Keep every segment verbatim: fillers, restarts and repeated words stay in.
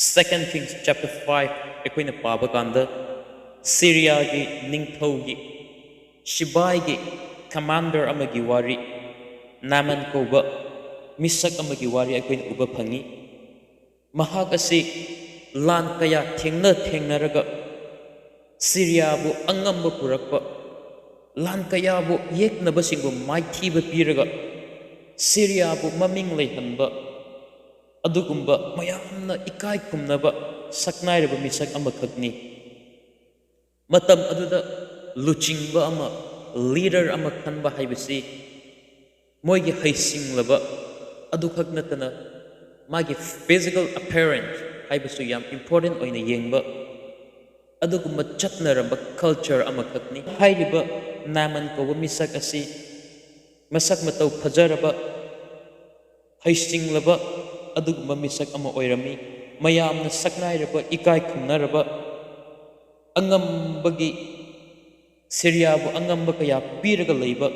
Second Kings chapter five ꯑꯩꯈꯣꯏꯅ ꯄꯥꯕ ꯀꯥꯟꯗ, ꯁꯤꯔꯤꯌꯥꯒꯤ ꯅꯤꯡꯊꯧꯒꯤ ꯁꯤꯕꯥꯏꯒꯤ commander ꯑꯃꯒꯤ ꯋꯥꯔꯤ, ꯅꯥꯃꯟ ꯀꯧꯕ ꯃꯤꯁꯛ ꯑꯃꯒꯤ ꯋꯥꯔꯤ ꯑꯩꯈꯣꯏꯅ ꯎꯕ ꯐꯪꯉꯤ꯫ ꯃꯍꯥꯛ ꯑꯁꯤ ꯂꯥꯟ ꯀꯌꯥ ꯊꯦꯡꯅ ꯊꯦꯡꯅꯔꯒ ꯁꯤꯔꯤꯌꯥꯕꯨ ꯑꯉꯝꯕ ꯄꯨꯔꯛꯄ, ꯂꯥꯟ ꯀꯌꯥꯕꯨ ꯌꯦꯛꯅꯕꯁꯤꯡꯕꯨ ꯃꯥꯏꯊꯤꯕ ꯄꯤꯔꯒ ꯁꯤꯔꯤꯌꯥꯕꯨ ꯃꯃꯤꯡ ꯂꯩꯍꯟꯕ, ꯑꯗꯨꯒꯨꯝꯕ ꯃꯌꯥꯝꯅ ꯏꯀꯥꯏ ꯈꯨꯝꯅꯕ ꯁꯛꯅꯥꯏꯔꯕ ꯃꯤꯁꯛ ꯑꯃꯈꯛꯅꯤ꯫ ꯃꯇꯝ ꯑꯗꯨꯗ ꯂꯨꯆꯤꯡꯕ ꯑꯃ, leader ꯑꯃ ꯈꯟꯕ ꯍꯥꯏꯕꯁꯤ ꯃꯣꯏꯒꯤ ꯍꯩꯁꯤꯡꯂꯕ ꯑꯗꯨꯈꯛ ꯅꯠꯇꯅ ꯃꯥꯒꯤ physical appearance ꯍꯥꯏꯕꯁꯨ ꯌꯥꯝ important ꯑꯣꯏꯅ ꯌꯦꯡꯕ, ꯑꯗꯨꯒꯨꯝꯕ ꯆꯠꯅꯔꯝꯕ culture ꯑꯃꯈꯛꯅꯤ꯫ ꯍꯥꯏꯔꯤꯕ ꯅꯥꯃꯟ ꯀꯧꯕ ꯃꯤꯁꯛ ꯑꯁꯤ ꯃꯁꯛ ꯃꯇꯧ ꯐꯖꯔꯕ, ꯍꯩꯁꯤꯡꯂꯕ ꯑꯗꯨꯒꯨꯝꯕ ꯃꯤꯁꯛ ꯑꯃ ꯑꯣꯏꯔꯝꯃꯤ꯫ ꯃꯌꯥꯝꯅ ꯁꯛꯅꯥꯏꯔꯕ, ꯏꯀꯥꯏ ꯈꯨꯝꯅꯔꯕ, ꯑꯉꯝꯕꯒꯤ, ꯁꯤꯔꯤꯌꯥꯕꯨ ꯑꯉꯝꯕ ꯀꯌꯥ ꯄꯤꯔꯒ ꯂꯩꯕ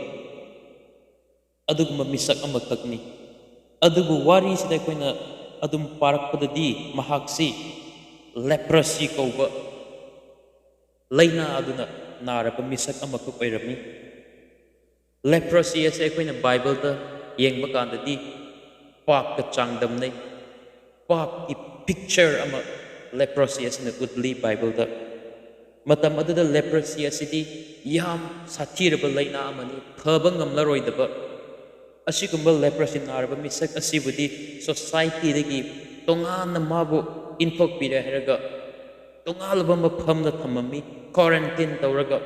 ꯑꯗꯨꯒꯨꯝꯕ ꯃꯤꯁꯛ ꯑꯃꯈꯛꯅꯤ꯫ ꯑꯗꯨꯕꯨ ꯋꯥꯔꯤꯁꯤꯗ ꯑꯩꯈꯣꯏꯅ ꯑꯗꯨꯝ ꯄꯥꯔꯛꯄꯗꯗꯤ ꯃꯍꯥꯛꯁꯤ leprosy ꯀꯧꯕ ꯂꯥꯏꯅꯥ ꯑꯗꯨꯅ ꯅꯥꯔꯕ ꯃꯤꯁꯛ ꯑꯃꯈꯛ ꯑꯣꯏꯔꯝꯃꯤ꯫ Leprosy ꯑꯁꯦ ꯑꯩꯈꯣꯏꯅ ꯕꯥꯏꯕꯜꯗ ꯌꯦꯡꯕ ꯀꯥꯟꯗꯗꯤ ꯄꯥꯞꯀ ꯆꯥꯡꯗꯝꯅꯩ꯫ ꯄꯥꯞꯀꯤ picture ꯑꯃ leprosy ꯑꯁꯤꯅ ꯎꯠꯂꯤ ꯕꯥꯏꯕꯜꯗ꯫ ꯃꯇꯝ ꯑꯗꯨꯗ leprosy ꯑꯁꯤꯗꯤ ꯌꯥꯝ ꯁꯥꯊꯤꯔꯕ ꯂꯥꯏꯅꯥ ꯑꯃꯅꯤ, ꯐꯕ ꯉꯝꯂꯔꯣꯏꯗꯕ꯫ ꯑꯁꯤꯒꯨꯝꯕ leprosy ꯅꯥꯔꯕ ꯃꯤꯁꯛ ꯑꯁꯤꯕꯨꯗꯤ societyꯗꯒꯤ ꯇꯣꯉꯥꯟꯅ ꯃꯥꯕꯨ ꯏꯟꯊꯣꯛꯄꯤꯔꯦ ꯍꯥꯏꯔꯒ ꯇꯣꯉꯥꯜꯂꯕ ꯃꯐꯝꯗ ꯊꯝꯃꯝꯃꯤ, quarantine ꯇꯧꯔꯒ꯫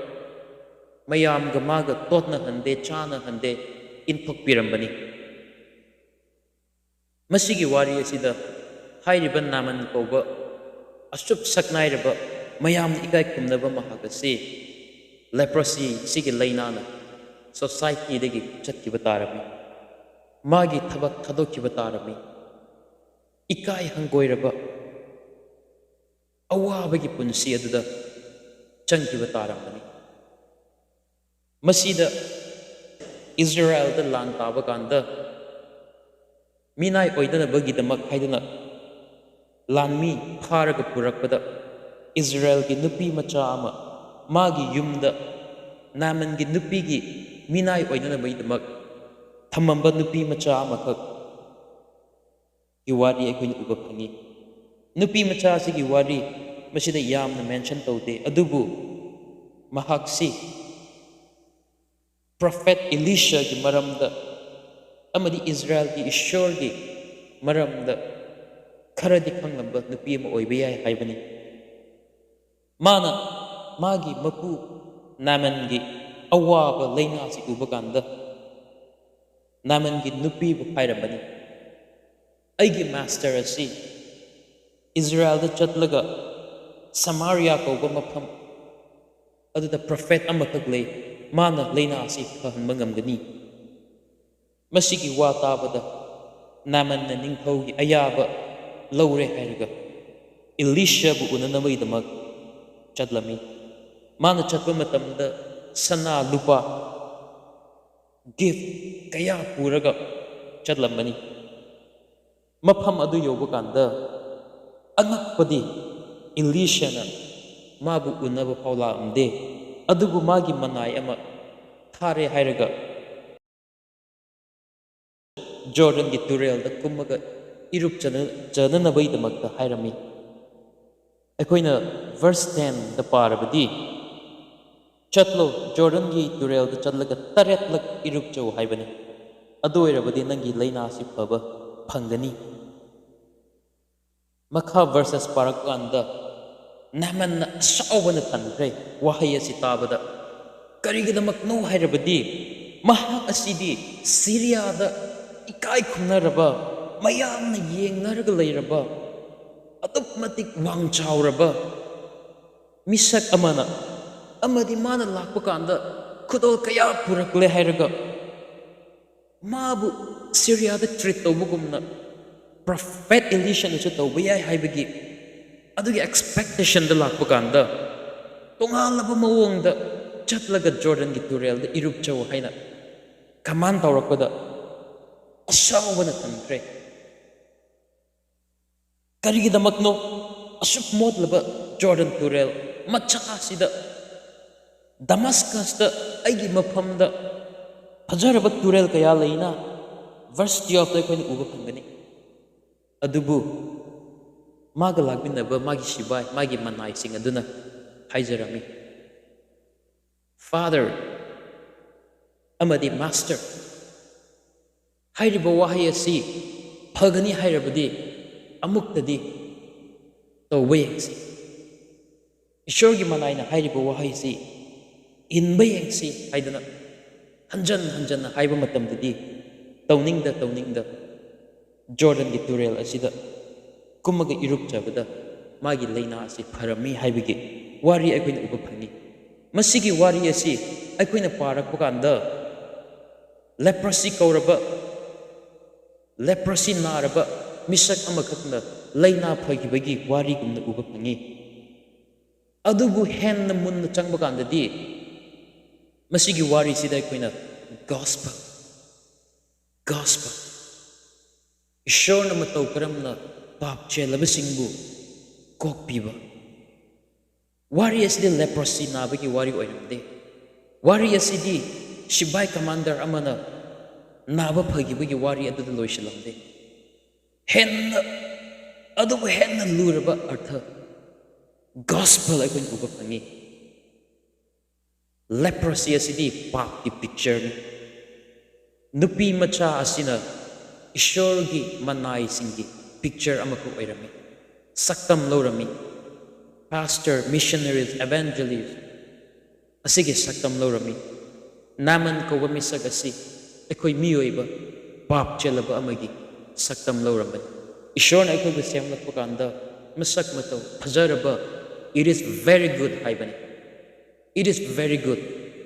ꯃꯌꯥꯝꯒ ꯃꯥꯒ ꯇꯣꯠꯅꯍꯟꯗꯦ, ꯆꯥꯅꯍꯟꯗꯦ, ꯏꯟꯊꯣꯛꯄꯤꯔꯝꯕꯅꯤ꯫ ꯃꯁꯤꯒꯤ ꯋꯥꯔꯤ ꯑꯁꯤꯗ ꯍꯥꯏꯔꯤꯕ ꯅꯥꯃꯟ ꯀꯧꯕ ꯑꯁꯨꯛ ꯁꯛꯅꯥꯏꯔꯕ, ꯃꯌꯥꯝꯅ ꯏꯀꯥꯏ ꯈꯨꯝꯅꯕ ꯃꯍꯥꯛ ꯑꯁꯤ leprosy ꯁꯤꯒꯤ ꯂꯥꯏꯅꯥꯅ societyꯗꯒꯤ ꯆꯠꯈꯤꯕ ꯇꯥꯔꯝꯃꯤ꯫ ꯃꯥꯒꯤ ꯊꯕꯛ ꯊꯥꯗꯣꯛꯈꯤꯕ ꯇꯥꯔꯝꯃꯤ꯫ ꯏꯀꯥꯏ ꯍꯪꯒꯣꯏꯔꯕ ꯑꯋꯥꯕꯒꯤ ꯄꯨꯟꯁꯤ ꯑꯗꯨꯗ ꯆꯪꯈꯤꯕ ꯇꯥꯔꯝꯕꯅꯤ꯫ ꯃꯁꯤꯗ ꯏꯖꯔꯥꯏꯜꯗ ꯂꯥꯟ ꯇꯥꯕ ꯀꯥꯟꯗ ꯃꯤꯅꯥꯏ ꯑꯣꯏꯗꯅꯕꯒꯤꯗꯃꯛ ꯍꯥꯏꯗꯨꯅ ꯂꯥꯟꯃꯤ ꯐꯥꯔꯒ ꯄꯨꯔꯛꯄꯗ, ꯏꯁꯔꯥꯌꯦꯜꯒꯤ ꯅꯨꯄꯤ ꯃꯆꯥ ꯑꯃ ꯃꯥꯒꯤ ꯌꯨꯝꯗ ꯅꯥꯃꯟꯒꯤ ꯅꯨꯄꯤꯒꯤ ꯃꯤꯅꯥꯏ ꯑꯣꯏꯅꯅꯕꯒꯤꯗꯃꯛ ꯊꯝꯃꯝꯕ ꯅꯨꯄꯤ ꯃꯆꯥ ꯑꯃꯈꯛ ꯒꯤ ꯋꯥꯔꯤ ꯑꯩꯈꯣꯏꯅ ꯎꯕ ꯐꯪꯉꯤ꯫ ꯅꯨꯄꯤ ꯃꯆꯥ ꯑꯁꯤꯒꯤ ꯋꯥꯔꯤ ꯃꯁꯤꯗ ꯌꯥꯝꯅ ꯃꯦꯟꯁꯟ ꯇꯧꯗꯦ, ꯑꯗꯨꯕꯨ ꯃꯍꯥꯛꯁꯤ ꯄ꯭ꯔꯣꯐꯦꯠ ꯏꯂꯤꯁꯥꯒꯤ ꯃꯔꯝꯗ ꯑꯃꯗꯤ ꯏꯁꯔꯥꯌꯦꯜꯒꯤ ꯏꯁꯣꯔꯒꯤ ꯃꯔꯝꯗ ꯈꯔꯗꯤ ꯈꯪꯂꯝꯕ ꯅꯨꯄꯤ ꯑꯃ ꯑꯣꯏꯕ ꯌꯥꯏ ꯍꯥꯏꯕꯅꯤ꯫ ꯃꯥꯅ ꯃꯥꯒꯤ ꯃꯄꯨ ꯅꯥꯃꯟꯒꯤ ꯑꯋꯥꯕ ꯂꯥꯏꯅꯥꯁꯤ ꯎꯕ ꯀꯥꯟꯗ, ꯅꯥꯃꯟꯒꯤ ꯅꯨꯄꯤꯕꯨ ꯍꯥꯏꯔꯝꯕꯅꯤ, "ꯑꯩꯒꯤ ꯃꯥꯁꯇꯔ ꯑꯁꯤ ꯏꯁꯔꯥꯌꯦꯜꯗ ꯆꯠꯂꯒ ꯁꯃꯥꯔꯤꯌꯥ ꯀꯧꯕ ꯃꯐꯝ ꯑꯗꯨꯗ ꯄ꯭ꯔꯣꯐꯦꯠ ꯑꯃꯈꯛ ꯂꯩ, ꯃꯥꯅ ꯂꯥꯏꯅꯥ ꯑꯁꯤ ꯐꯍꯟꯕ ꯉꯝꯒꯅꯤ꯫" ꯃꯁꯤꯒꯤ ꯋꯥ ꯇꯥꯕꯗ ꯅꯥꯃꯟꯅ ꯅꯤꯡꯊꯧꯒꯤ ꯑꯌꯥꯕ ꯂꯧꯔꯦ ꯍꯥꯏꯔꯒ ꯏꯂꯤꯁꯥꯕꯨ ꯎꯅꯅꯕꯒꯤꯗꯃꯛ ꯆꯠꯂꯝꯃꯤ꯫ ꯃꯥꯅ ꯆꯠꯄ ꯃꯇꯝꯗ ꯁꯅꯥ ꯂꯨꯄꯥ, ꯒꯤꯐ ꯀꯌꯥ ꯄꯨꯔꯒ ꯆꯠꯂꯝꯕꯅꯤ꯫ ꯃꯐꯝ ꯑꯗꯨ ꯌꯧꯕ ꯀꯥꯟꯗ ꯑꯉꯛꯄꯗꯤ ꯏꯂꯤꯁꯥꯅ ꯃꯥꯕꯨ ꯎꯅꯕ ꯐꯥꯎ ꯂꯥꯛꯂꯝꯗꯦ, ꯑꯗꯨꯕꯨ ꯃꯥꯒꯤ ꯃꯅꯥꯏ ꯑꯃ ꯊꯥꯔꯦ ꯍꯥꯏꯔꯒ ꯖꯣꯔꯗꯟꯒꯤ ꯇꯨꯔꯦꯜꯗ ꯀꯨꯝꯃꯒ ꯏꯔꯨꯞꯆꯅ-, ꯆꯅꯅꯕꯒꯤꯗꯃꯛꯇ ꯍꯥꯏꯔꯝꯃꯤ꯫ ꯑꯩꯈꯣꯏꯅ ꯚꯔꯁ ꯇꯦꯟꯗ ꯄꯥꯔꯕꯗꯤ, "ꯆꯠꯂꯣ, ꯖꯣꯔꯗꯟꯒꯤ ꯇꯨꯔꯦꯜꯗ ꯆꯠꯂꯒ ꯇꯔꯦꯠꯂꯛ ꯏꯔꯨꯞꯆꯧ" ꯍꯥꯏꯕꯅꯤ꯫ "ꯑꯗꯨ ꯑꯣꯏꯔꯕꯗꯤ ꯅꯪꯒꯤ ꯂꯥꯏꯅꯥꯁꯤ ꯐꯕ ꯐꯪꯒꯅꯤ꯫" ꯃꯈꯥ ꯚꯔꯁꯦꯁ ꯄꯥꯔꯛꯄ ꯀꯥꯟꯗ ꯅꯥꯃꯟꯅ ꯑꯁꯥꯎꯕꯅ ꯊꯟꯈ꯭ꯔꯦ ꯋꯥꯍꯩ ꯑꯁꯤ ꯇꯥꯕꯗ꯫ ꯀꯔꯤꯒꯤꯗꯃꯛꯅꯣ ꯍꯥꯏꯔꯕꯗꯤ, ꯃꯍꯥꯛ ꯑꯁꯤꯗꯤ ꯁꯤꯔꯤꯌꯥꯗ ꯏꯀꯥꯏ ꯈꯨꯝꯅꯔꯕ, ꯃꯌꯥꯝꯅ ꯌꯦꯡꯅꯔꯒ ꯂꯩꯔꯕ, ꯑꯗꯨꯛ ꯃꯇꯤꯛ ꯋꯥꯡ ꯆꯥꯎꯔꯕ ꯃꯤꯁꯛ ꯑꯃꯅ, ꯑꯃꯗꯤ ꯃꯥꯅ ꯂꯥꯛꯄ ꯀꯥꯟꯗ ꯈꯨꯗꯣꯜ ꯀꯌꯥ ꯄꯨꯔꯛꯂꯦ ꯍꯥꯏꯔꯒ, ꯃꯥꯕꯨ ꯁꯤꯔꯤꯌꯥꯗ ꯇ꯭ꯔꯤꯠ ꯇꯧꯕꯒꯨꯝꯅ ꯄ꯭ꯔꯣꯐꯦꯠ ꯏꯂꯤꯁꯥꯅꯁꯨ ꯇꯧꯕ ꯌꯥꯏ ꯍꯥꯏꯕꯒꯤ ꯑꯗꯨꯒꯤ ꯑꯦꯛꯁꯄꯦꯛꯇꯦꯁꯟꯗ ꯂꯥꯛꯄ ꯀꯥꯟꯗ, ꯇꯣꯉꯥꯜꯂꯕ ꯃꯑꯣꯡꯗ ꯆꯠꯂꯒ ꯖꯣꯔꯗꯟꯒꯤ ꯇꯨꯔꯦꯜꯗ ꯏꯔꯨꯞꯆꯧ ꯍꯥꯏꯅ ꯀꯃꯥꯟ ꯇꯧꯔꯛꯄꯗ ꯑꯁꯥꯎꯕꯅ ꯊꯟꯈ꯭ꯔꯦ꯫ ꯀꯔꯤꯒꯤꯗꯃꯛꯅꯣ ꯑꯁꯨꯛ ꯃꯣꯠꯂꯕ ꯖꯣꯔꯗꯟ ꯇꯨꯔꯦꯜ ꯃꯆꯥ ꯑꯁꯤꯗ, ꯗꯃꯁꯀꯁꯇ, ꯑꯩꯒꯤ ꯃꯐꯝꯗ ꯐꯖꯔꯕ ꯇꯨꯔꯦꯜ ꯀꯌꯥ ꯂꯩꯅ? Verse twelve ꯑꯩꯈꯣꯏꯅ ꯎꯕ ꯐꯪꯒꯅꯤ꯫ ꯑꯗꯨꯕꯨ ꯃꯥꯒ ꯂꯥꯛꯃꯤꯟꯅꯕ ꯃꯥꯒꯤ ꯁꯤꯕꯥꯏ, ꯃꯥꯒꯤ ꯃꯅꯥꯏꯁꯤꯡ ꯑꯗꯨꯅ ꯍꯥꯏꯖꯔꯝꯃꯤ, "Father ꯑꯃꯗꯤ Master, ꯍꯥꯏꯔꯤꯕ ꯋꯥꯍꯩ ꯑꯁꯤ ꯐꯒꯅꯤ ꯍꯥꯏꯔꯕꯗꯤ ꯑꯃꯨꯛꯇꯗꯤ ꯇꯧꯕ ꯌꯦꯡꯁꯤ꯫ ꯏꯁꯣꯔꯒꯤ ꯃꯅꯥꯏꯅ ꯍꯥꯏꯔꯤꯕ ꯋꯥꯍꯩꯁꯤ ꯏꯟꯕ ꯌꯦꯡꯁꯤ" ꯍꯥꯏꯗꯅ ꯍꯟꯖꯟ ꯍꯟꯖꯟꯅ ꯍꯥꯏꯕ ꯃꯇꯝꯗꯗꯤ ꯇꯧꯅꯤꯡꯗ ꯇꯧꯅꯤꯡꯗ ꯖꯣꯔꯗꯟꯒꯤ ꯇꯨꯔꯦꯜ ꯑꯁꯤꯗ ꯀꯨꯝꯃꯒ ꯏꯔꯨꯞꯆꯕꯗ ꯃꯥꯒꯤ ꯂꯥꯏꯅꯥ ꯑꯁꯤ ꯐꯔꯝꯃꯤ ꯍꯥꯏꯕꯒꯤ ꯋꯥꯔꯤ ꯑꯩꯈꯣꯏꯅ ꯎꯕ ꯐꯪꯉꯤ꯫ ꯃꯁꯤꯒꯤ ꯋꯥꯔꯤ ꯑꯁꯤ ꯑꯩꯈꯣꯏꯅ ꯄꯥꯔꯛꯄ ꯀꯥꯟꯗ, ꯂꯦꯄ꯭ꯔꯣꯁꯤ ꯀꯧꯔꯕ, ꯂꯦꯄ꯭ꯔꯣꯁꯤ ꯅꯥꯔꯕ ꯃꯤꯁꯛ ꯑꯃꯈꯛꯅ ꯂꯥꯏꯅꯥ ꯐꯈꯤꯕꯒꯤ ꯋꯥꯔꯤꯒꯨꯝꯅ ꯎꯕ ꯐꯪꯉꯤ꯫ ꯑꯗꯨꯕꯨ ꯍꯦꯟꯅ ꯃꯨꯟꯅ ꯆꯪꯕ ꯀꯥꯟꯗꯗꯤ, ꯃꯁꯤꯒꯤ ꯋꯥꯔꯤꯁꯤꯗ ꯑꯩꯈꯣꯏꯅ gospel, gospel, ꯏꯁꯣꯔꯅ ꯃꯇꯧ ꯀꯔꯝꯅ ꯄꯥꯞ ꯆꯦꯜꯂꯕꯁꯤꯡꯕꯨ ꯀꯣꯛꯄꯤꯕ, ꯋꯥꯔꯤ ꯑꯁꯤꯗꯤ ꯂꯦꯄ꯭ꯔꯣꯁꯤ ꯅꯥꯕꯒꯤ ꯋꯥꯔꯤ ꯑꯣꯏꯔꯝꯗꯦ꯫ ꯋꯥꯔꯤ ꯑꯁꯤꯗꯤ ꯁꯤꯕꯥꯏ ꯀꯃꯥꯟꯗꯔ ꯑꯃꯅ ꯅꯥꯕ ꯐꯈꯤꯕꯒꯤ ꯋꯥꯔꯤ ꯑꯗꯨꯗ ꯂꯣꯏꯁꯤꯜꯂꯝꯗꯦ꯫ ꯍꯦꯟꯅ, ꯑꯗꯨꯕꯨ ꯍꯦꯟꯅ ꯂꯨꯔꯕ ꯑꯔꯊ, gospel ꯑꯩꯈꯣꯏꯅ ꯎꯕ ꯐꯪꯉꯤ꯫ ꯂꯦꯄ꯭ꯔꯣꯁꯤ ꯑꯁꯤꯗꯤ ꯄꯥꯞꯀꯤ ꯄꯤꯛꯆꯔꯅꯤ꯫ ꯅꯨꯄꯤ ꯃꯆꯥ ꯑꯁꯤꯅ ꯏꯁꯣꯔꯒꯤ ꯃꯅꯥꯏꯁꯤꯡꯒꯤ ꯄꯤꯛꯆꯔ ꯑꯃꯈꯛ ꯑꯣꯏꯔꯝꯃꯤ, ꯁꯛꯇꯝ ꯂꯧꯔꯝꯃꯤ꯫ Pastor, missionaries, evangelist ꯑꯁꯤꯒꯤ ꯁꯛꯇꯝ ꯂꯧꯔꯝꯃꯤ꯫ ꯅꯥꯃꯟ ꯀꯧꯕ ꯃꯤꯁꯛ ꯑꯁꯤ ꯑꯩꯈꯣꯏ ꯃꯤꯑꯣꯏꯕ ꯄꯥꯞ ꯆꯦꯜꯂꯕ ꯑꯃꯒꯤ ꯁꯛꯇꯝ ꯂꯧꯔꯝꯕꯅꯤ꯫ ꯏꯁꯣꯔꯅ ꯑꯩꯈꯣꯏꯕꯨ ꯁꯦꯝꯂꯛꯄ ꯀꯥꯟꯗ ꯃꯁꯛ ꯃꯇꯧ ꯐꯖꯔꯕ, "It is very good" ꯍꯥꯏꯕꯅꯤ꯫ "It is very good"꯫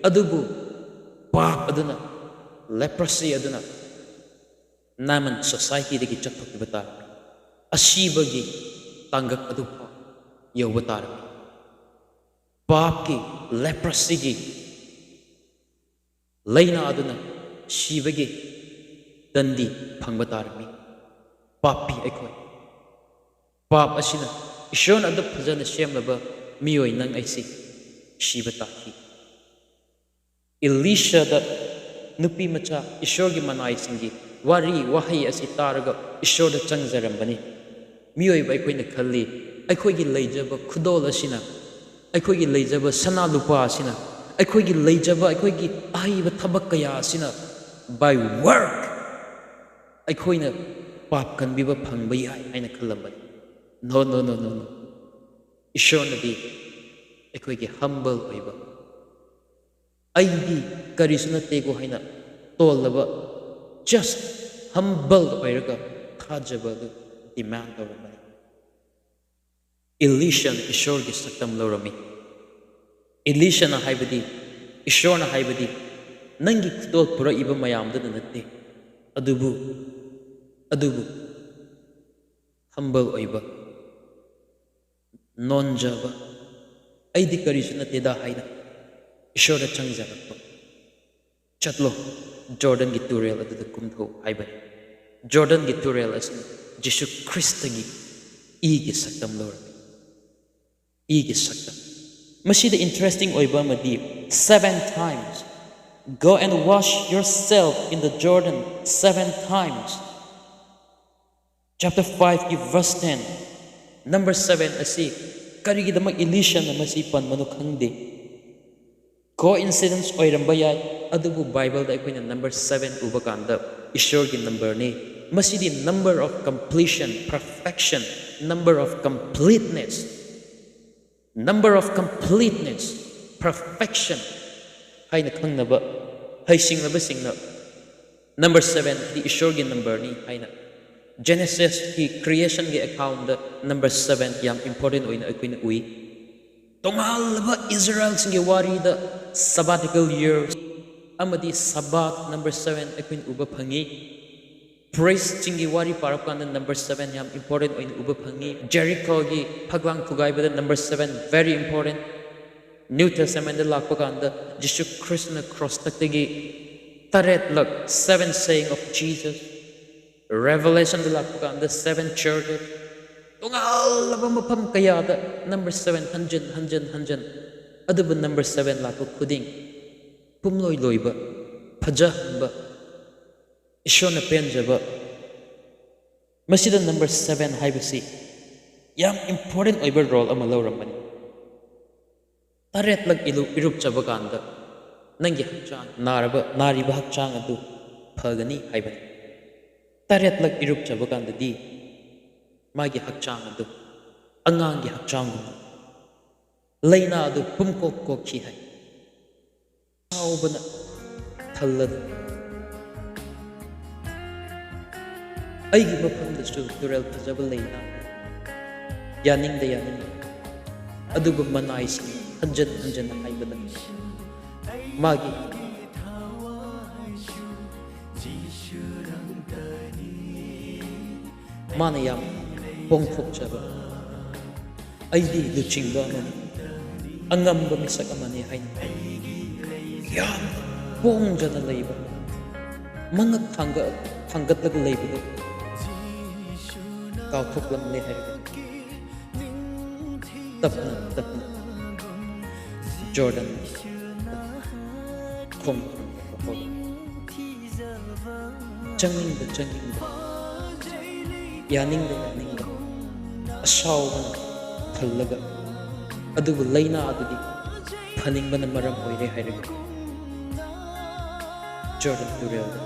ꯑꯗꯨꯕꯨ ꯄꯥꯞ ꯑꯗꯨꯅ, ꯂꯦꯄ꯭ꯔꯣꯁꯤ ꯑꯗꯨꯅ ꯅꯥꯃꯟ ꯁꯣꯁꯥꯏꯇꯤꯗꯒꯤ ꯆꯠꯊꯣꯛꯈꯤꯕ ꯇꯥꯔꯝꯃꯤ꯫ ꯑꯁꯤꯕꯒꯤ ꯇꯥꯡꯀꯛ ꯑꯗꯨ ꯐꯥꯎ ꯌꯧꯕ ꯇꯥꯔꯝꯃꯤ꯫ ꯄꯥꯞꯀꯤ, ꯂꯦꯄ꯭ꯔꯣꯁꯤꯒꯤ ꯂꯥꯏꯅꯥ ꯑꯗꯨꯅ ꯁꯤꯕꯒꯤ ꯗꯟꯗꯤ ꯐꯪꯕ ꯇꯥꯔꯝꯃꯤ꯫ ꯄꯥꯄꯤ ꯑꯩꯈꯣꯏ꯫ ꯄꯥꯞ ꯑꯁꯤꯅ, ꯏꯁꯣꯔꯅ ꯑꯗꯨꯛ ꯐꯖꯅ ꯁꯦꯝꯂꯕ ꯃꯤꯑꯣꯏ ꯅꯪ ꯑꯩꯁꯤ ꯁꯤꯕ ꯇꯥꯈꯤ꯫ ꯏꯂꯤꯁꯥꯗ ꯅꯨꯄꯤ ꯃꯆꯥ ꯏꯁꯣꯔꯒꯤ ꯃꯅꯥꯏꯁꯤꯡꯒꯤ ꯋꯥꯔꯤ ꯋꯥꯍꯩ ꯑꯁꯤ ꯇꯥꯔꯒ ꯏꯁꯣꯔꯗ ꯆꯪꯖꯔꯝꯕꯅꯤ꯫ ꯃꯤꯑꯣꯏꯕ ꯑꯩꯈꯣꯏꯅ ꯈꯜꯂꯤ, ꯑꯩꯈꯣꯏꯒꯤ ꯂꯩꯖꯕ ꯈꯨꯗꯣꯜ ꯑꯁꯤꯅ, ꯑꯩꯈꯣꯏꯒꯤ ꯂꯩꯖꯕ ꯁꯅꯥ ꯂꯨꯄꯥ ꯑꯁꯤꯅ, ꯑꯩꯈꯣꯏꯒꯤ ꯂꯩꯖꯕ ꯑꯩꯈꯣꯏꯒꯤ ꯑꯍꯩꯕ ꯊꯕꯛ ꯀꯌꯥ ꯑꯁꯤꯅ, by work ꯑꯩꯈꯣꯏꯅ ꯄꯥꯞ ꯀꯟꯕꯤꯕ ꯐꯪꯕ ꯌꯥꯏ ꯍꯥꯏꯅ ꯈꯜꯂꯝꯕꯅꯤ꯫ No, no, no, no, no. ꯏꯁꯣꯔꯅꯗꯤ ꯑꯩꯈꯣꯏꯒꯤ humble ꯑꯣꯏꯕ, "ꯑꯩꯗꯤ ꯀꯔꯤꯁꯨ ꯅꯠꯇꯦꯀꯣ" ꯍꯥꯏꯅ ꯇꯣꯜꯂꯕ, just humble ꯑꯣꯏꯔꯒ ꯊꯥꯖꯕ ꯑꯗꯨ demand ꯇꯧꯔꯝꯕꯅꯤ꯫ ꯏꯂꯤꯁꯥꯅ ꯏꯁꯣꯔꯒꯤ ꯁꯛꯇꯝ ꯂꯧꯔꯝꯃꯤ꯫ ꯏꯂꯤꯁꯥꯅ ꯍꯥꯏꯕꯗꯤ, ꯏꯁꯣꯔꯅ ꯍꯥꯏꯕꯗꯤ, "ꯅꯪꯒꯤ ꯈꯨꯗꯣꯜ ꯄꯨꯔꯛꯏꯕ ꯃꯌꯥꯝꯗꯨꯅ ꯅꯠꯇꯦ, ꯑꯗꯨꯕꯨ, ꯑꯗꯨꯕꯨ humble ꯑꯣꯏꯕ, ꯅꯣꯟꯖꯕ, ꯑꯩꯗꯤ ꯀꯔꯤꯁꯨ ꯅꯠꯇꯦꯗ" ꯍꯥꯏꯅ ꯏꯁꯣꯔꯗ ꯆꯪꯖꯔꯛꯄ꯫ "ꯆꯠꯂꯣ, ꯖꯣꯔꯗꯟꯒꯤ ꯇꯨꯔꯦꯜ ꯑꯗꯨꯗ ꯀꯨꯝꯊꯧ" ꯍꯥꯏꯕꯅꯤ꯫ ꯖꯣꯔꯗꯟꯒꯤ ꯇꯨꯔꯦꯜ ꯑꯁꯤꯅ ꯖꯤꯁꯨ ꯈ꯭ꯔꯤꯁꯇꯒꯤ ꯏꯒꯤ ꯁꯛꯇꯝ ꯂꯧꯔꯝꯃꯤ꯫ ꯏꯒꯤ ꯁꯛꯇꯝ꯫ ꯃꯁꯤꯗ interesting ꯑꯣꯏꯕ ꯑꯃꯗꯤ, "Seven times. Go and wash yourself in the Jordan seven times." Chapter five ꯒꯤ verse ten, number seven ꯑꯁꯤ ꯀꯔꯤꯒꯤꯗꯃꯛ ꯏꯂꯤꯁꯥꯅ ꯃꯁꯤ ꯄꯟꯕꯅꯣ ꯈꯪꯗꯦ꯫ Coincidence ꯑꯣꯏꯔꯝꯕ ꯌꯥꯏ, ꯑꯗꯨꯕꯨ ꯕꯥꯏꯕꯜꯗ ꯑꯩꯈꯣꯏꯅ number seven ꯎꯕ ꯀꯥꯟꯗ ꯏꯁꯣꯔꯒꯤ numberꯅꯤ꯫ ꯃꯁꯤꯗꯤ number of completion, perfection, number of completeness, number of completeness, perfection ꯍꯥꯏꯅ ꯈꯪꯅꯕ ꯍꯩꯁꯤꯡꯂꯕꯁꯤꯡꯅ number seven ꯗꯤ ꯏꯁꯣꯔꯒꯤ numberꯅꯤ ꯍꯥꯏꯅ, Genesisꯀꯤ, creationꯒꯤ accountꯗ number seven ꯌꯥꯝ important ꯑꯣꯏꯅ ꯑꯩꯈꯣꯏꯅ ꯎꯏ꯫ ꯇꯣꯉꯥꯜꯂꯕ ꯏꯁꯔꯥꯌꯦꯜꯁꯤꯡꯒꯤ ꯋꯥꯔꯤꯗ sabbatical years ꯑꯃꯗꯤ Sabbath number seven ꯑꯩꯈꯣꯏꯅ ꯎꯕ ꯐꯪꯉꯤ꯫ Priestꯁꯤꯡꯒꯤ ꯋꯥꯔꯤ ꯄꯥꯔꯛꯄ ꯀꯥꯟꯗ number seven ꯌꯥꯝ important ꯑꯣꯏꯅ ꯎꯕ ꯐꯪꯉꯤ꯫ Jerichoꯒꯤ ꯐꯛꯂꯥꯡ ꯊꯨꯒꯥꯏꯕꯗ number seven very important꯫ New Testamentꯗ ꯂꯥꯛꯄ ꯀꯥꯟꯗ ꯖꯤꯁꯨ ꯈ꯭ꯔꯤꯁꯇꯅ crossꯇꯒꯤ ꯇꯔꯦꯠꯂꯛ, seven saying of Jesus꯫ Revelationꯗ ꯂꯥꯛꯄ ꯀꯥꯟꯗ seven churches꯫ ꯇꯣꯉꯥꯜꯂꯕ ꯃꯐꯝ ꯀꯌꯥꯗ number seven ꯍꯟꯖꯤꯟ ꯍꯟꯖꯤꯟ ꯍꯟꯖꯤꯟ, ꯑꯗꯨꯕꯨ number seven ꯂꯥꯛꯄ ꯈꯨꯗꯤꯡ ꯄꯨꯝꯂꯣꯏ ꯂꯣꯏꯕ, ꯐꯖꯍꯟꯕ, ꯏꯁꯣꯔꯅ ꯄꯦꯟꯖꯕ꯫ ꯃꯁꯤꯗ number seven ꯍꯥꯏꯕꯁꯤ ꯌꯥꯝ important ꯑꯣꯏꯕ role ꯑꯃ ꯂꯧꯔꯝꯕꯅꯤ꯫ ꯇꯔꯦꯠꯂꯛ ꯏꯔꯨ-, ꯏꯔꯨꯞꯆꯕ ꯀꯥꯟꯗ ꯅꯪꯒꯤ ꯍꯛꯆꯥꯡ, ꯅꯥꯔꯕ, ꯅꯥꯔꯤꯕ ꯍꯛꯆꯥꯡ ꯑꯗꯨ ꯐꯒꯅꯤ ꯍꯥꯏꯕꯅꯤ꯫ ꯇꯔꯦꯠꯂꯛ ꯏꯔꯨꯞꯆꯕ ꯀꯥꯟꯗꯗꯤ ꯃꯥꯒꯤ ꯍꯛꯆꯥꯡ ꯑꯗꯨ ꯑꯉꯥꯡꯒꯤ ꯍꯛꯆꯥꯡꯒꯨꯝꯅ, ꯂꯥꯏꯅꯥ ꯑꯗꯨ ꯄꯨꯝꯀꯣꯛ ꯀꯣꯛꯈꯤ ꯍꯥꯏ꯫ ꯁꯥꯎꯕꯅ ꯊꯜꯂꯗꯨꯅ ꯑꯩꯒꯤ ꯃꯐꯝꯗꯁꯨ ꯇꯨꯔꯦꯜ ꯐꯖꯕ ꯂꯩꯅ, ꯌꯥꯅꯤꯡꯗ ꯌꯥꯅꯤꯡꯗ꯫ ꯑꯗꯨꯕꯨ ꯃꯅꯥꯏꯁꯤꯡ ꯍꯟꯖꯟ ꯍꯟꯖꯟꯅ ꯍꯥꯏꯕꯗ ꯃꯥꯒꯤ, ꯃꯥꯅ ꯌꯥꯝ ꯄꯣꯡꯊꯣꯛꯆꯕ, "ꯑꯩꯗꯤ ꯂꯨꯆꯤꯡꯕ ꯑꯃꯅꯤ, ꯑꯉꯝꯕ ꯃꯤꯁꯛ ꯑꯃꯅꯤ" ꯍꯥꯏꯅ ꯌꯥꯝ ꯄꯣꯡꯖꯅ ꯂꯩꯕ, ꯃꯉꯛ ꯊꯥꯡꯒ-, ꯊꯥꯡꯒꯠꯂꯒ ꯂꯩꯕꯗꯨ ꯀꯥꯎꯊꯣꯛꯂꯝꯂꯦ ꯍꯥꯏꯔꯒ ꯇꯞꯅ ꯇꯞꯅ ꯖꯣꯔꯗꯟ ꯈꯣꯡ ꯍꯧꯔꯛꯏ꯫ ꯆꯪꯅꯤꯡꯗ ꯆꯪꯅꯤꯡꯗ, ꯌꯥꯅꯤꯡꯗ ꯌꯥꯅꯤꯡꯗ, ꯑꯁꯥꯎꯕꯅ ꯊꯜꯂꯒ, ꯑꯗꯨꯕꯨ ꯂꯥꯏꯅꯥ ꯑꯗꯨꯗꯤ ꯐꯅꯤꯡꯕꯅ ꯃꯔꯝ ꯑꯣꯏꯔꯦ ꯍꯥꯏꯔꯒ ꯖꯣꯔꯗꯟ ꯇꯨꯔꯦꯜꯗ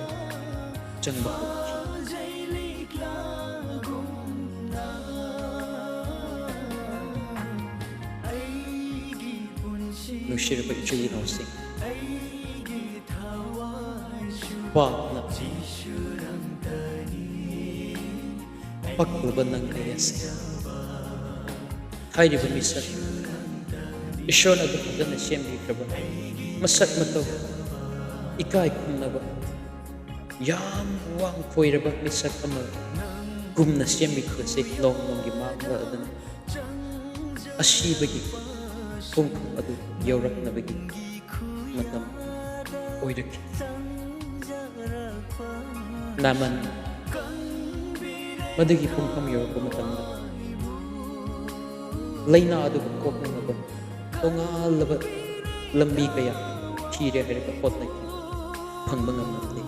ꯆꯪꯕ ꯍꯧꯔꯛꯈꯤ꯫ ꯅꯨꯡꯁꯤꯔꯕ ꯏꯆꯤꯜ ꯏꯅꯥꯎꯁꯤꯡ, ꯄꯥꯞꯅ ꯄꯛꯂꯕ ꯅꯪ ꯑꯩ ꯑꯁꯤ ꯍꯥꯏꯔꯤꯕ ꯃꯤꯁꯛ, ꯏꯁꯣꯔꯅ ꯑꯗꯨ ꯐꯖꯅ ꯁꯦꯝꯕꯤꯈ꯭ꯔꯕ, ꯃꯁꯛ ꯃꯇꯧ ꯏꯀꯥꯏ ꯈꯨꯝꯅꯕ, ꯌꯥꯝ ꯋꯥꯡ ꯈꯣꯏꯔꯕ ꯃꯤꯁꯛ ꯑꯃ ꯒꯨꯝꯅ ꯁꯦꯝꯕꯤꯈꯤꯕꯁꯦ ꯅꯣꯡ ꯅꯣꯡꯒꯤ ꯃꯥꯡꯂꯗꯅ ꯑꯁꯤꯕꯒꯤ ꯄꯨꯡꯐꯝ ꯑꯗꯨ ꯌꯧꯔꯛꯅꯕꯒꯤ ꯃꯇꯝ ꯑꯣꯏꯔꯛꯈꯤ꯫ ꯅꯥꯃꯟ ꯃꯗꯨꯒꯤ ꯄꯨꯡꯐꯝ ꯌꯧꯔꯛꯄ ꯃꯇꯝꯗ ꯂꯥꯏꯅꯥ ꯑꯗꯨꯕꯨ ꯀꯣꯛꯅꯅꯕ ꯇꯣꯉꯥꯜꯂꯕ ꯂꯝꯕꯤ ꯀꯌꯥ ꯊꯤꯔꯦ ꯍꯥꯏꯔꯒ ꯍꯣꯠꯅꯈꯤ, ꯐꯪꯕ ꯉꯝꯂꯝꯗꯦ꯫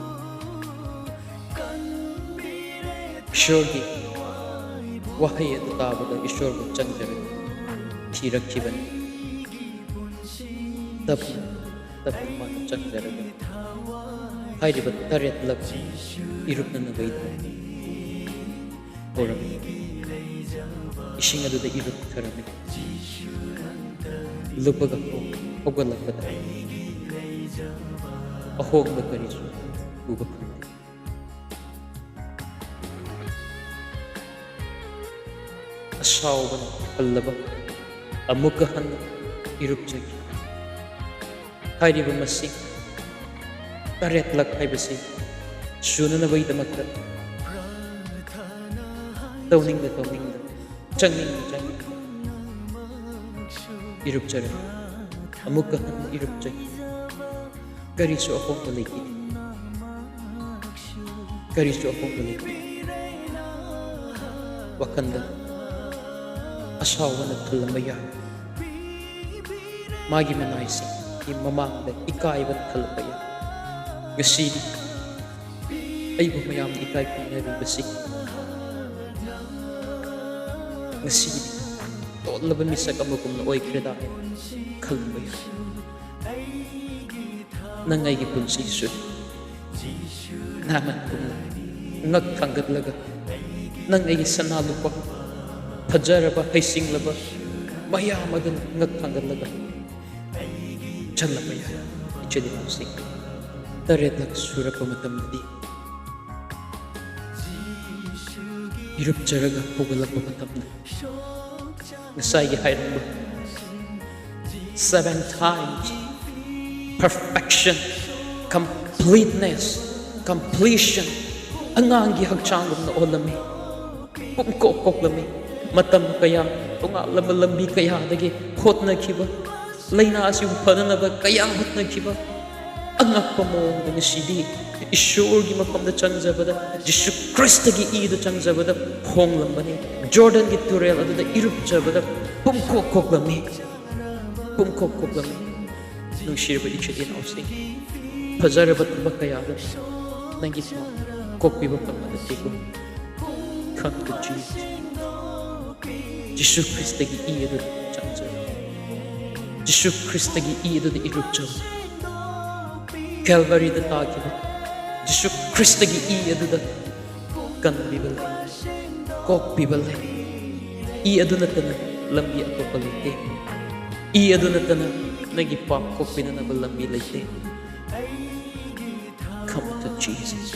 ꯏꯁꯣꯔꯒꯤ ꯋꯥꯍꯩ ꯑꯗꯨ ꯇꯥꯕꯗ ꯏꯁꯣꯔꯕꯨ ꯆꯪꯖꯔꯒ ꯊꯤꯔꯛꯈꯤꯕꯅꯤ꯫ ꯇꯞꯅ ꯇꯞꯅ ꯃꯥꯅ ꯆꯪꯖꯔꯒ ꯍꯥꯏꯔꯤꯕ ꯇꯔꯦꯠꯂꯛ ꯏꯔꯨꯞꯅꯅꯕꯒꯤꯗꯃꯛ ꯍꯧꯔꯝꯃꯤ꯫ ꯏꯁꯤꯡ ꯑꯗꯨꯗ ꯏꯔꯨꯞꯊꯔꯝꯃꯤ꯫ ꯂꯨꯞꯄꯒ ꯍꯧꯒꯠꯂꯛꯄꯗ ꯑꯍꯣꯡꯕ ꯀꯔꯤꯁꯨ ꯎꯕ ꯐꯪꯗꯦ꯫ ꯑꯁꯥꯎꯕꯅ ꯊꯜꯂꯕ ꯑꯃꯨꯛꯀ ꯍꯟꯅ ꯏꯔꯨꯞꯆꯈꯤ꯫ ꯍꯥꯏꯔꯤꯕ ꯃꯁꯤꯡ ꯇꯔꯦꯠꯂꯛ ꯍꯥꯏꯕꯁꯤ ꯁꯨꯅꯅꯕꯒꯤꯗꯃꯛꯇ ꯇꯧꯅꯤꯡꯗ ꯇꯧꯅꯤꯡꯗ, ꯆꯪꯅꯤꯡꯗ ꯆꯪꯅꯤꯡꯗ ꯏꯔꯨꯞꯆꯔꯝꯃꯤ꯫ ꯑꯃꯨꯛꯀ ꯍꯟꯅ ꯏꯔꯨꯞꯆꯈꯤ꯫ ꯀꯔꯤꯁꯨ ꯑꯍꯣꯡꯕ ꯂꯩꯈꯤꯗꯦ꯫ ꯀꯔꯤꯁꯨ ꯑꯍꯣꯡꯕ ꯂꯩꯈꯤꯗꯦ꯫ ꯋꯥꯈꯜꯗ ꯑꯁꯥꯎꯕꯅ ꯊꯜꯂꯝꯕ ꯌꯥꯏ꯫ ꯃꯥꯒꯤ ꯃꯅꯥꯏꯁꯤꯡꯒꯤ ꯃꯃꯥꯡꯗ ꯏꯀꯥꯏꯕꯅ ꯊꯜꯂꯝꯕ ꯌꯥꯏ꯫ ꯉꯁꯤꯗꯤ ꯑꯩꯕꯨ ꯃꯌꯥꯝꯅ ꯏꯀꯥꯏ ꯈꯨꯝꯅꯔꯤꯕꯁꯤ ꯉꯁꯤꯗꯤ ꯇꯣꯜꯂꯕ ꯃꯤꯁꯛ ꯑꯃꯒꯨꯝꯅ ꯑꯣꯏꯈ꯭ꯔꯦꯗ ꯍꯥꯏꯅ ꯈꯜꯂꯝꯕ ꯌꯥꯏ꯫ ꯅꯪ ꯑꯩꯒꯤ ꯄꯨꯟꯁꯤꯁꯨ ꯅꯍꯥꯟ ꯉꯛ ꯊꯥꯡꯒꯠꯂꯒ, ꯅꯪ ꯑꯩꯒꯤ ꯁꯅꯥ ꯂꯨꯄꯥ, ꯐꯖꯔꯕ, ꯍꯩꯁꯤꯡꯂꯕ ꯃꯌꯥꯝ ꯑꯗꯨꯅ ꯉꯛ ꯊꯥꯡꯒꯠꯂꯒ ꯆꯠꯂꯝꯕ ꯌꯥꯏ꯫ ꯏꯆꯤꯜ ꯏꯅꯥꯎꯁꯤꯡ, ꯇꯔꯦꯠꯂꯛ ꯁꯨꯔꯛꯄ ꯃꯇꯝꯗꯗꯤ, ꯏꯔꯨꯞꯆꯔꯒ ꯍꯧꯒꯠꯂꯛꯄ ꯃꯇꯝꯗ, ꯉꯁꯥꯏꯒꯤ ꯍꯥꯏꯔꯝꯕ seven times perfection, completeness, completion, ꯑꯉꯥꯡꯒꯤ ꯍꯛꯆꯥꯡꯒꯨꯝꯅ ꯑꯣꯜꯂꯝꯃꯤ꯫ ꯄꯨꯝꯀꯣꯛ ꯀꯣꯛꯂꯝꯃꯤ꯫ ꯃꯇꯝ ꯀꯌꯥ, ꯇꯣꯉꯥꯜꯂꯕ ꯂꯝꯕꯤ ꯀꯌꯥꯗꯒꯤ ꯍꯣꯠꯅꯈꯤꯕ, ꯂꯥꯏꯅꯥ ꯑꯁꯤꯕꯨ ꯐꯅꯅꯕ ꯀꯌꯥ ꯍꯣꯠꯅꯈꯤꯕ, ꯑꯉꯛꯄ ꯃꯑꯣꯡꯗ ꯉꯁꯤꯗꯤ ꯏꯁꯣꯔꯒꯤ ꯃꯐꯝꯗ ꯆꯪꯖꯕꯗ, ꯖꯤꯁꯨ ꯈ꯭ꯔꯤꯁꯇꯒꯤ ꯏꯗ ꯆꯪꯖꯕꯗ ꯍꯣꯡꯂꯝꯕꯅꯤ꯫ ꯖꯣꯔꯗꯟꯒꯤ ꯇꯨꯔꯦꯜ ꯑꯗꯨꯗ ꯏꯔꯨꯞꯆꯕꯗ ꯄꯨꯝꯈꯣꯛ ꯈꯣꯛꯂꯝꯃꯤ, ꯄꯨꯝꯈꯣꯛ ꯈꯣꯛꯂꯝꯃꯤ꯫ ꯅꯨꯡꯁꯤꯔꯕ ꯏꯆꯤꯜ ꯏꯅꯥꯎꯁꯤꯡ, ꯐꯖꯔꯕ ꯊꯕꯛ ꯀꯌꯥꯗ ꯅꯪꯒꯤ ꯄꯥꯞ ꯀꯣꯛꯄꯤꯕ ꯐꯪꯕ ꯅꯠꯇꯦꯀꯣ꯫ Come to Jesus꯫ Jesus ꯈ꯭ꯔꯤꯁꯇꯒꯤ E ꯑꯗꯨꯗ ꯆꯪꯖꯧ꯫ ꯖꯤꯁꯨ ꯈ꯭ꯔꯤꯁꯇꯒꯤ ꯏ ꯑꯗꯨꯗ ꯏꯔꯨꯞꯆꯧ꯫ ꯀꯦꯜꯚꯔꯤꯗ ꯇꯥꯈꯤꯕ ꯖꯤꯁꯨ ꯈ꯭ꯔꯤꯁꯇꯒꯤ ꯏ ꯑꯗꯨꯗ ꯀꯟꯕꯤꯕ ꯂꯩ, ꯀꯣꯛꯄꯤꯕ ꯂꯩ꯫ ꯏ ꯑꯗꯨ ꯅꯠꯇꯅ ꯂꯝꯕꯤ ꯑꯇꯣꯞꯄ ꯂꯩꯇꯦ꯫ ꯏ ꯑꯗꯨ ꯅꯠꯇꯅ ꯅꯪꯒꯤ ꯄꯥꯞ ꯀꯣꯛꯄꯤꯅꯅꯕ ꯂꯝꯕꯤ ꯂꯩꯇꯦ꯫ Come to Jesus꯫